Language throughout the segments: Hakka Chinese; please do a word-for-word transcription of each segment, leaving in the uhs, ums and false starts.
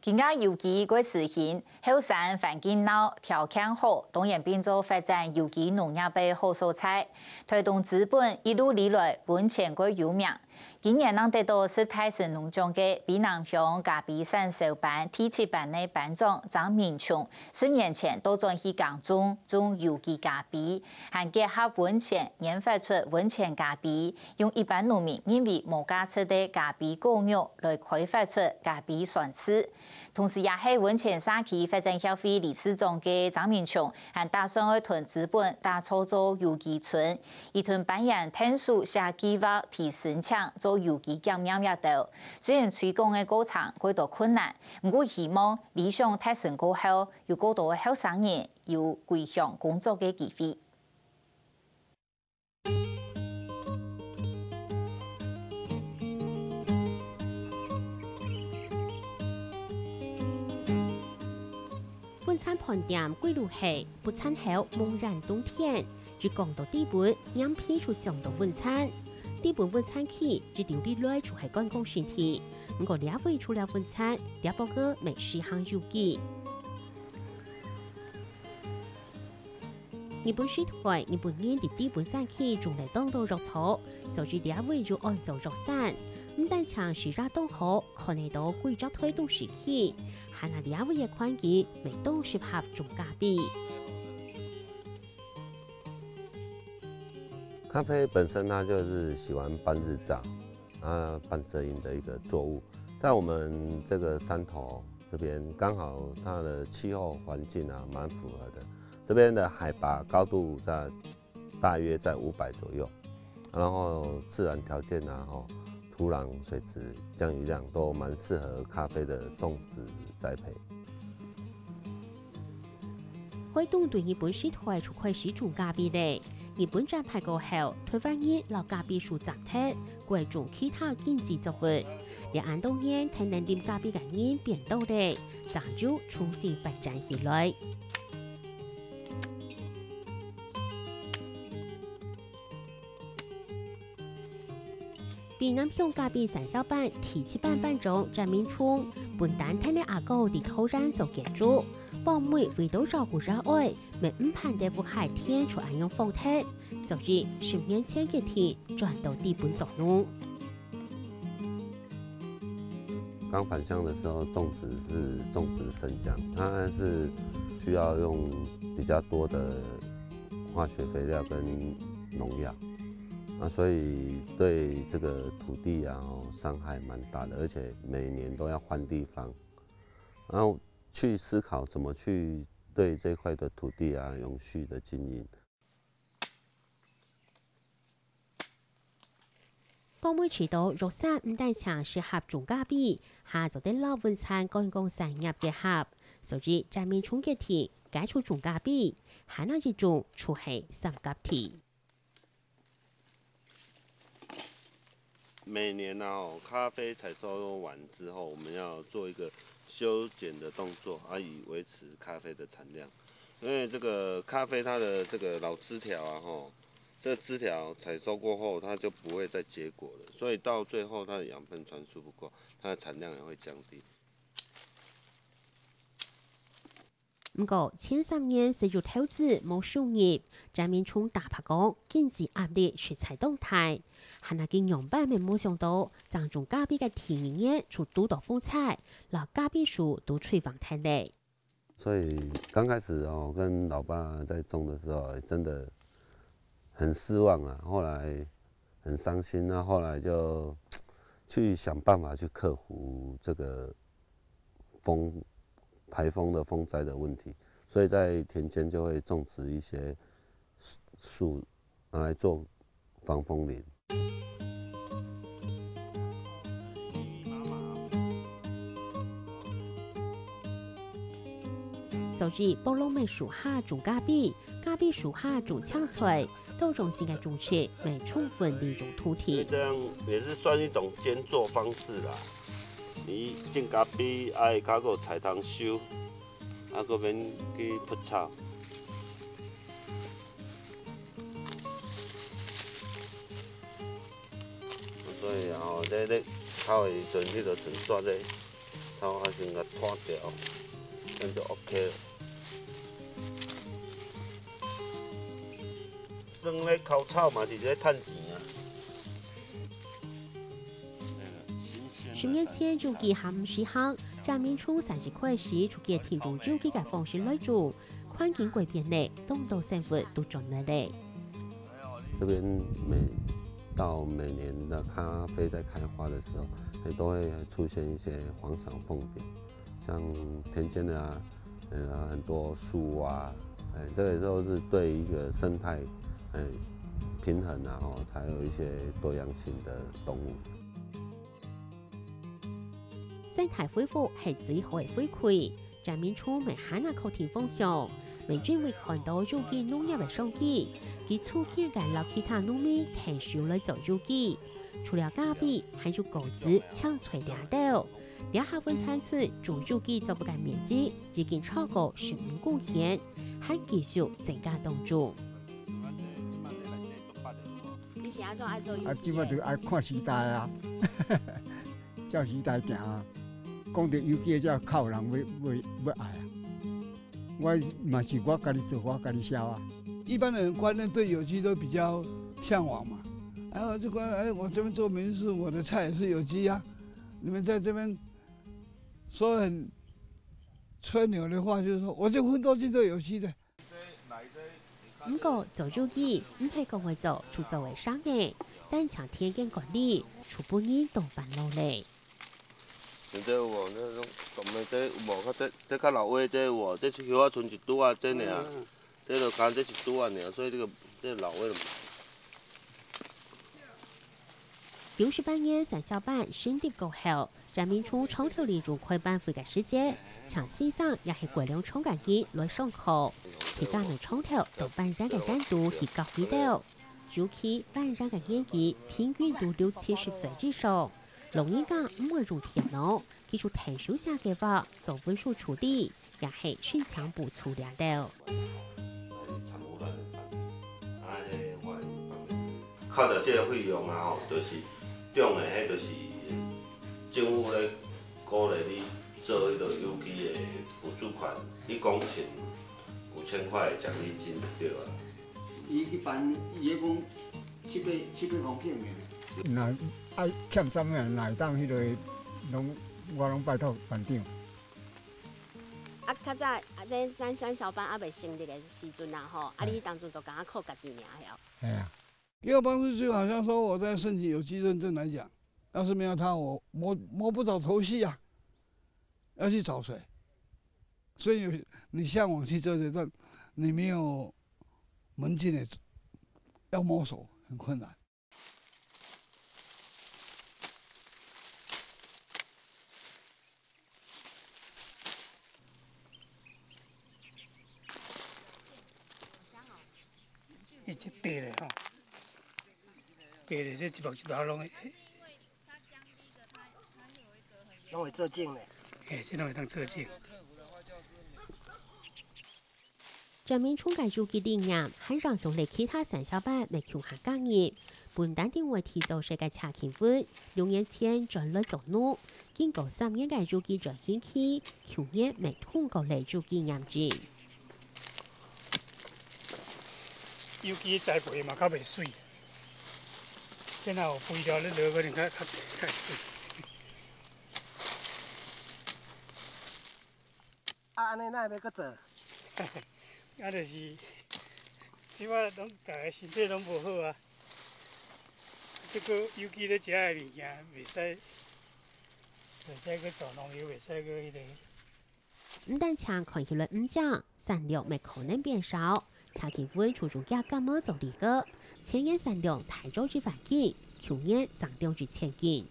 今下有機个時興，後山環境鬧，條件好，當然變做發展有機農業个好所在。推動資本一路以來，本錢个有名。今年能得到十大省農獎个卑南鄉咖啡產銷班第七班个班長張明松，十年前倒轉去耕種，種有機咖啡，還結合本錢研發出本錢咖啡，用一般農民認為無價值个咖啡果肉來開發出咖啡酸醋。同時也係本錢社區發展協會理事長个張明松，還打算愛同資本打造做有機村，佢同班員𢯭手寫計畫去申請做有機檢驗這兜。雖然推廣个過程蓋多困難，毋過希望理想達成過後，有過多个後生人有歸鄉工作个機會。 搵田盤點歸路係，不田口望眼冬天。一講到地本，黏皮就想到搵田。地本搵田區，一直以來就係觀光勝地。毋過這位除了搵田，這駁仔乜時行有機。 日本時代，日本人在地本山區種了當多藥草，所以這位又安做藥山。毋單淨時節當好，看得到歸隻臺東市區，還有這位个環境，乜當適合種咖啡。咖啡本身它就是喜歡半日照，啊，半遮陰的一个作物。在我们这个山头这边，刚好它的气候环境啊，蛮符合的。这边的海拔高度在大约在五百左右，然后自然条件啊，吼，土壤、水质、降雨量都蛮适合咖啡的种植栽培。 開東對日本時代就開始種咖啡咧。日本戰敗過後，臺灣人摎咖啡樹斬忒，改種其他經濟作物。這恁多年，天天啉咖啡个人變多咧，正又重新發展起來。 卑南鄉咖啡產銷班第七班班長詹明松，本旦跈阿哥在桃園做建築，伯姆為著照顧爺哀，乜毋盼得屋下田就恁樣荒忒，所以十年前決定轉到地本做農。 剛返鄉的時候，種植是種植生薑，它是需要用比较多的化学肥料跟农药，啊，所以对这个土地啊，哦，伤害蛮大的，而且每年都要换地方。然后去思考怎么去对这块的土地啊，永续的经营。 伯姆知道藥山毋單淨適合種咖啡，還做得摎文山觀光產業結合，所以詹明松決定改做種咖啡，還有一種就係三甲地。每年啊，哦，咖啡采收完之后，我们要做一个修剪的动作，啊，以维持咖啡的产量。因为这个咖啡它的这个老枝条啊，吼，这个枝条采收过后，它就不会再结果了，所以到最后它的养分传输不够，它的产量也会降低。毋過，前三年係有投資無收入，詹明松打破講經濟壓力實在當大。還哪經仰般乜無想到，正種咖啡个第二年就堵到風災，摎咖啡樹都吹橫忒咧。 所以刚开始哦，跟老爸在种的时候，真的很失望啊。后来很伤心，那后来就去想办法去克服这个风，台风的风灾的问题。所以在田间就会种植一些树，树拿来做防风林。 所以，部落乜樹下種咖啡，咖啡樹下種青菜，多種性个種植，乜充分利用土地。这样也是算一种间作方式啦。你种咖啡，啊，下个有菜通收，啊，个免去铺草。 所以吼，这，这，炒的时阵，你就先刷这，頭下先共拖掉，恁就OK了。算咧烤草嘛是咧趁錢啊。十年前，有機還毋時行，張明聰三十歲時就決定用有機个方式來做，環境改變咧，當多生物都轉來咧。 这边每到每年的咖啡在开花的时候，也都会出现一些黄色凤蝶，像田间的啊，呃，很多树啊，哎，这个都是对一个生态，哎，平衡啊，吼，才有一些多样性的动物。生态恢复系最好个回馈。张明聪乜還較確定方向，乜因為看到有機農業个商機，佢促進个摎其他農民牽手來做有機。除了咖啡，還有果子、青菜這兜。這下分產村種有機作物个面積已經超過十五公頃，還繼續增加當中。你是安怎愛做有機的？啊，即摆就爱看时代啊，照时代行啊。讲到有机的，才有人要要要爱啊。我嘛是我家己做，我家己销啊。一般的人观念对有机都比较向往嘛。然后就观念，哎，我这边做民宿，我的菜也是有机啊。你们在这边说很吹牛的话，就是说我这分都是做有机的。毋過做有機毋係講會做就做个生意，單淨田間管理就分人當煩惱咧。你這有無？你講這有無？這這較老的這有無？這樹仔賰一拄仔這爾。 這就干這一拄仔爾，所以這个這老的。九十八年產銷班成立過後，張明聰長透利用開班會个時節，請先生也係國中長个人來上課，自家乜長透到班長个程度去教佢兜。尤其班長个年紀平均都六七十歲以上，老人家毋會用電腦，佢就𢯭手寫計畫、做文書處理， 也係申請補助這兜。扣著這个費用啊吼，就是中的，彼就是政府咧鼓勵你做彼个有機的補助款，你講成五千塊的獎勵金就對啊。伊一般伊咧講七八七八公頃爾。若愛欠啥物，若會當彼个，攏我攏拜託班長。 啊，較早啊，咱咱咱小班猶未成立的時陣啊，吼，啊，你當初都敢若靠家己爾，嘿哦。哎呀，给我帮助就好像说我在申请有机认证来讲，要是没有他，我摸摸不着头绪啊，要去找谁？所以有你向往去做这段，你没有门径的，要摸索很困难。 一直爬咧吼，爬咧，這一目一目攏會，攏會做種咧。嘿，這攏會當做種。 張明聰个有機理念還影響了其他產銷班乜共下加入，分單定位地做事个謝勤文六年前轉來做農，經過三年个有機轉型期，舊年乜通過了有機驗證。有機栽培嘛較袂媠，這若有肥料咧落，可能較較較媠。 啊，安尼哪會欲閣做？啊，就是，即擺攏逐个身體攏無好啊。即个有機咧食的物件，袂使，袂使去做農藥，袂使去迄个。毋單淨看起來毋靚，產量乜可能變少。 謝勤文就用厥甘蔗做例个，前年產量大約一萬斤，舊年增量一千斤。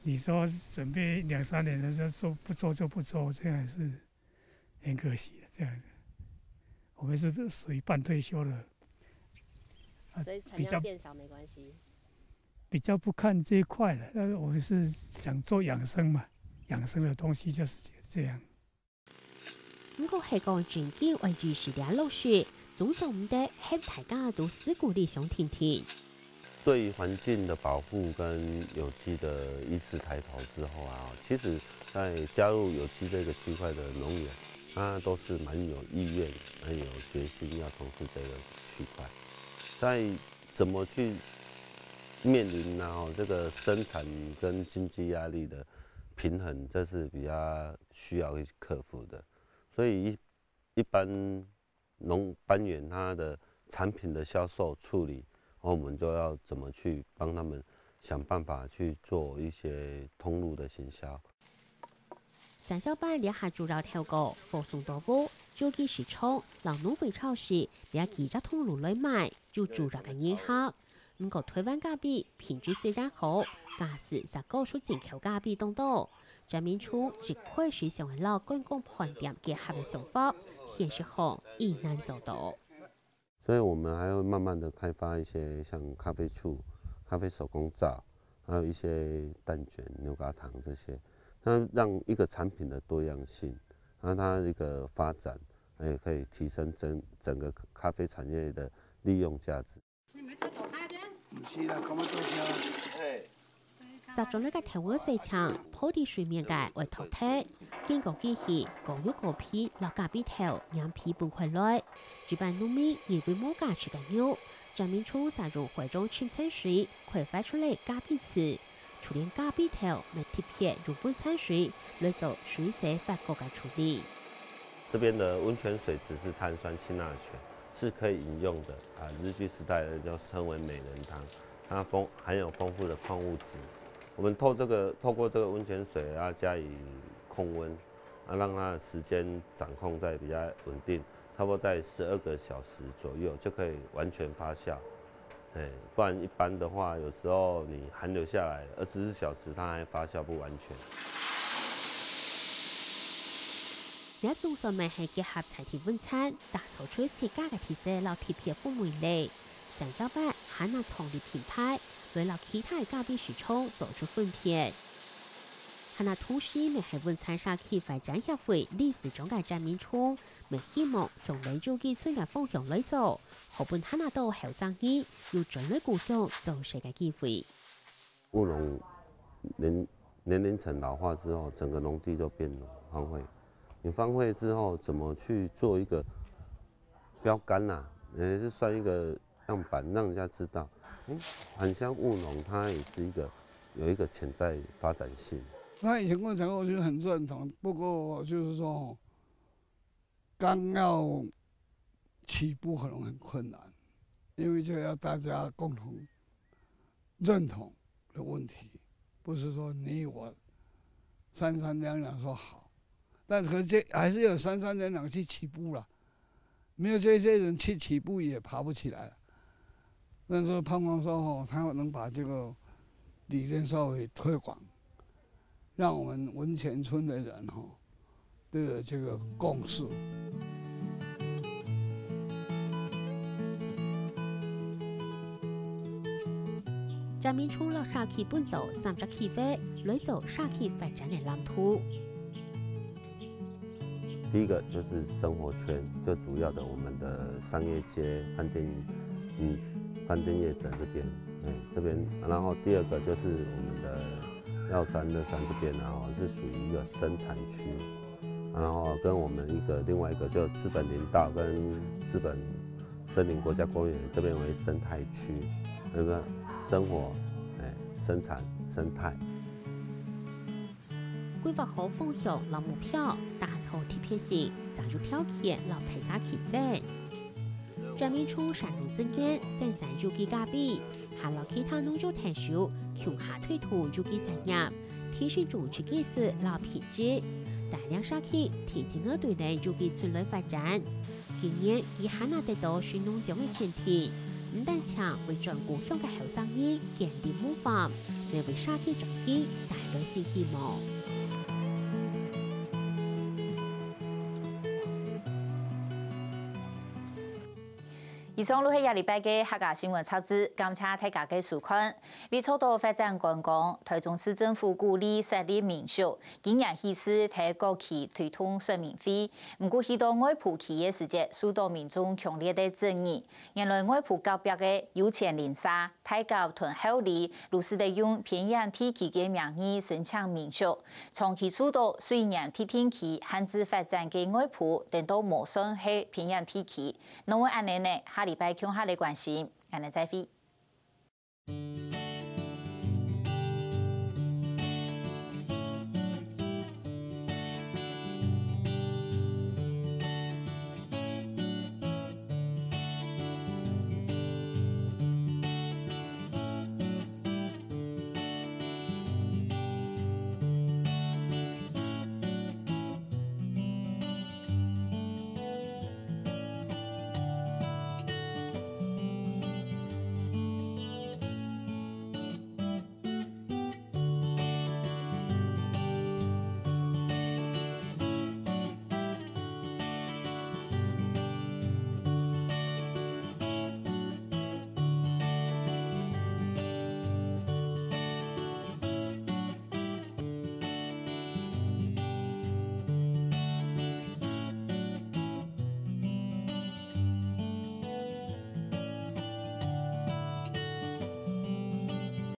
你說準備兩三年的時候說不做就不做，這樣還是很可惜的。這樣，我們是屬於半退休的，啊所以產比較量變少沒關係。比較不看這一塊的。但是我們是想做養生嘛，養生的東西就是這樣。 毋過係講正經愛意識這落實，總想毋得喊大家都自顧自想定定。对于环境的保护跟有机的意识抬头之后啊，其实在加入有机这个区块的农友，他都是蛮有意愿、很有决心要从事这个区块。在怎么去面临然后这个生产跟经济压力的平衡，这是比较需要去克服的。所以一一般农班员他的产品的销售处理，然后我们就要怎么去帮他们想办法去做一些通路的行销。三小半這下主要透過貨送到屋、有機市場、摎農會超市這幾隻通路來賣，有主要个人客。毋過台灣咖啡品質雖然好，價數實高出進口咖啡當多。詹明聰一開始想愛摎觀光飯店結合个想法，現實上已難做到。所以我们还会慢慢的开发一些像咖啡醋、咖啡手工皂，还有一些蛋卷、牛轧糖这些，那让一个产品的多样性，那它一个发展，也可以提升整整个咖啡产业的利用价值。毋是啦，講乜多聽。集中了个台灣細青，浮在水面个愛脫忒，經過機器，過油過皮，摎咖啡豆、黏皮分開來。一般農民認為無價值个油，詹明聰就用海中深層水開發出來咖啡醋，就連咖啡豆乜特別用溫泉水來做水洗發酵个處理。这边的温泉水质是碳酸氢钠泉，是可以饮用的啊。日据时代的就称为美人汤，它丰含有丰富的矿物质。我们透这个透过这个温泉水，然后加以控温，啊，让它的时间掌控在比较稳定，差不多在十二个小时左右就可以完全发酵。哎，不然一般的话，有时候你含留下来二十四小时，它还发酵不完全。這種算係結合在地文產，打造出自家个特色摎特別風味咧。三小半還能創立品牌，來摎其他个咖啡市場做出分別。還能同時乜係文產社區發展協會理事長个詹明聰，乜希望向來有機村个方向來做，好分還能多後生人有轉來故鄉做事个機會。务农年年龄层老化之后，整个农地就变荒废。你荒废之后，怎么去做一个标杆呐、也是算一个样板，让人家知道，哎，返乡务农它也是一个有一个潜在发展性。那以前共产我就很认同，不过就是说，刚要起步可能很困难，因为这个要大家共同认同的问题，不是说你我三三两两说好，但可是这还是有三三两两去起步了。没有这些人去起步也爬不起来了。那时候盼望说吼，他能把这个理念稍微推广，让我们文泉村的人吼都有这个共识。詹明聰摎社區分做三隻區域，來做社區發展个藍圖。第一个就是生活圈，最主要的我们的商业街、饭店，嗯，饭店业者这边，哎，这边，然后第二个就是我们的药山、乐山这边，然后是属于一个生产区，然后跟我们一个另外一个就资本林道跟资本森林国家公园这边为生态区，那个生活，哎，生产生态。规划好方向摎目标，打造特别性，正有条件摎大社競爭。詹明聰山东镇建生产有机咖啡，還摎其他農友牽手，共下推動有机產業，提升種植技術摎品質，帶領社區定定个對等有机村來發展。今年佢還能得到神農獎个肯定，毋單淨為轉故鄉个後生人建立模範，也為社區轉型帶來新希望。以上就係這禮拜个客家新聞雜誌，感謝大家个收看。為做到發展觀光，臺中市政府鼓勵設立民宿，今年起勢在各區推動說明會。毋過去到外埔區个時節，受到民眾強烈个爭議。原來外埔隔壁个有錢鄰舍，大甲同后里，就係得用偏遠地區个名義申請民宿，長期受到水源特定區限制發展个外埔，等到無算係偏遠地區。 若會恁樣呢，下禮拜共下來關心，恁樣再會。